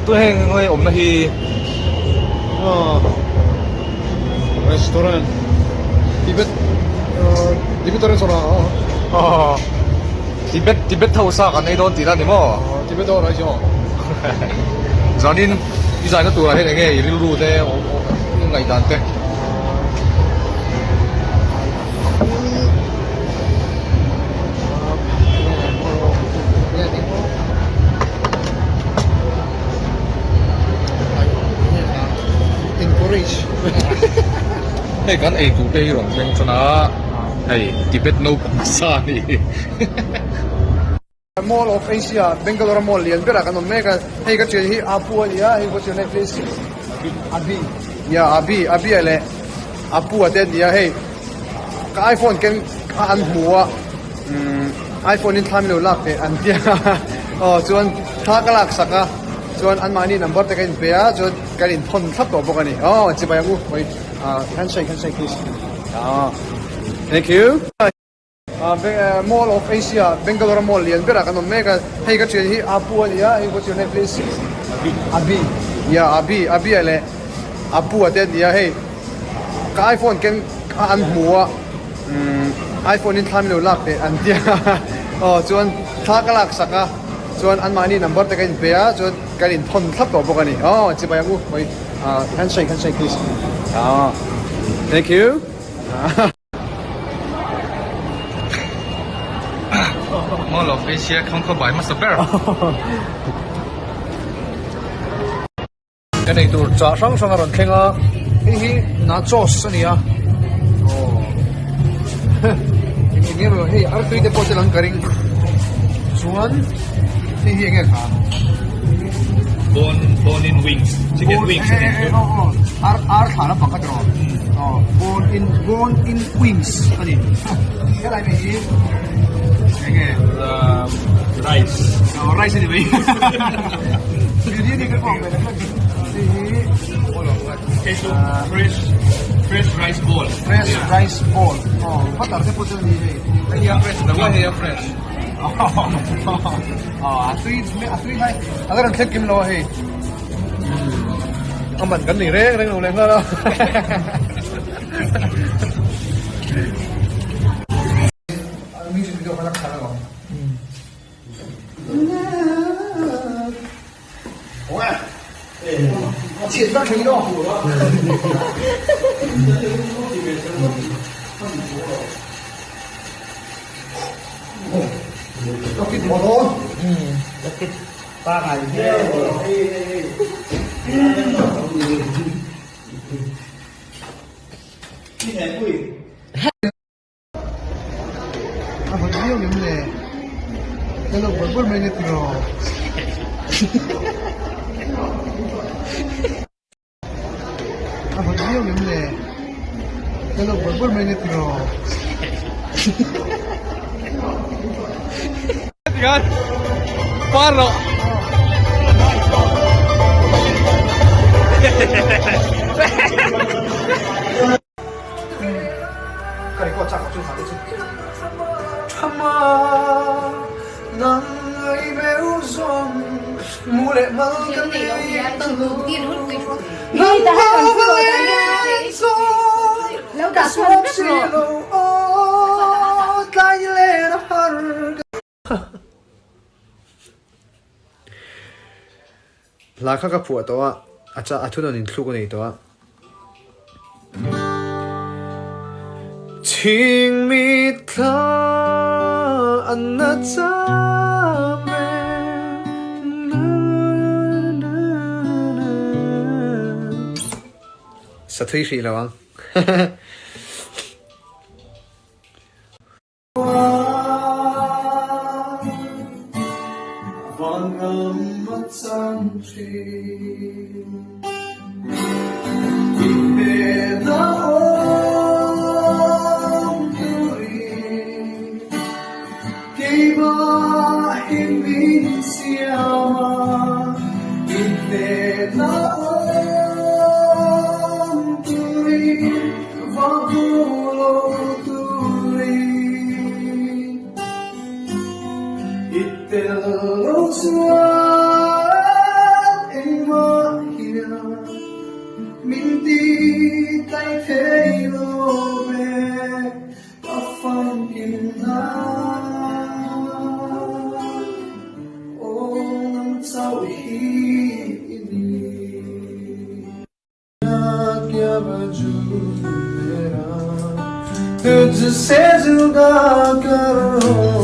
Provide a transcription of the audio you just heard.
Tun heng hei awmna hi Restaurant Tibet Tibet restaurant aw Tibet Tibet ho sa kan ei dawn tih la ni maw? Tibet ho rice aw. Zanin i zaina turah hian enge i rilru te i ngaihdan te? Hei kan ei tur te hi rawn thleng chuan a hei Tibet naupang sa a ni. Mall of Asia Bangalore a mall lian berah kan awm mek a, hei ka thian hi Apu a ni a, hei what's your name please? Abi yeah Abi Abi a leh Apu a te an ni a, hei ka iPhone ken kha an hmu a umm iPhone in thla min lo lak teh an tia aw chuan thla ka lak sak a chuan anmahni number te ka inpe a chuan kan inthawn thlap tawh bawk a ni aw chibai ang u hawi ah handshake handshake please ah thank you. Mall of Asia Bangalore a mall lian berah kan awm mek a, hei ka thian hi Apu a ni a, hei what's your name please? Abi yeah Abi Abi a leh Apu a te an ni a, hei ka iPhone ken kha an hmu a umm iPhone in thla min lo lak teh an tia aw chuan thla ka lak sak a chuan anmahni number te ka inpe a chuan kan inthawn thlap tawh bawk a ni aw chibai ang u hawi handshake handshake please ah thank you. Mall of Asia khawng khaw bai hmasa ber. Ka nei tur chah hrang hrang a rawn thleng a, hei hi nachos a ni a, aw eng eng emaw hei artui te pawh chu lang ka ring chuan hei hi eng nge kha Bone bone in wings chicken wings a ni chu. Ar ar thla lampang kha tiraw aw bone in bone in wings a ni helai mai hi eng nge Rice aw rice a ni mai biryani ka kawng ve hei hi hei chu fresh fresh rice ball fresh rice ball aw butter te pawh chu a ni hei hei hi a fresh lo a hei a fresh aw a tui a tui lai a la rawn thleng kim lo a hei. A man kan nei reng reng lo leh nghal a. Music video kha khan alawm. A chhiat vak thei lo. Ka fit maw dawn? Ka fit pangai viau. A vawt viau lem le. Ka lo bawrh bawrh mai nge tiraw. A vawt viau lem le. Ka lo bawrh bawrh mai nge tiraw. Tikhan par rawh. Ka record chak chu kha te chu. Thama nang ai beu zawng mu leh mal ka nei ta lo. Nang ka len zawng ka suak si lo aw tlai len a har ka. Hla kha ka phuah tawh a, a cha a thunawn in thluk a nei tawh a. Chhing mitthla an na cham reng na na na. Sa thui hrih lo ang. Famkim na Aw nang chauh hi i ni. Kya wujud mera tujhse juda kar ho.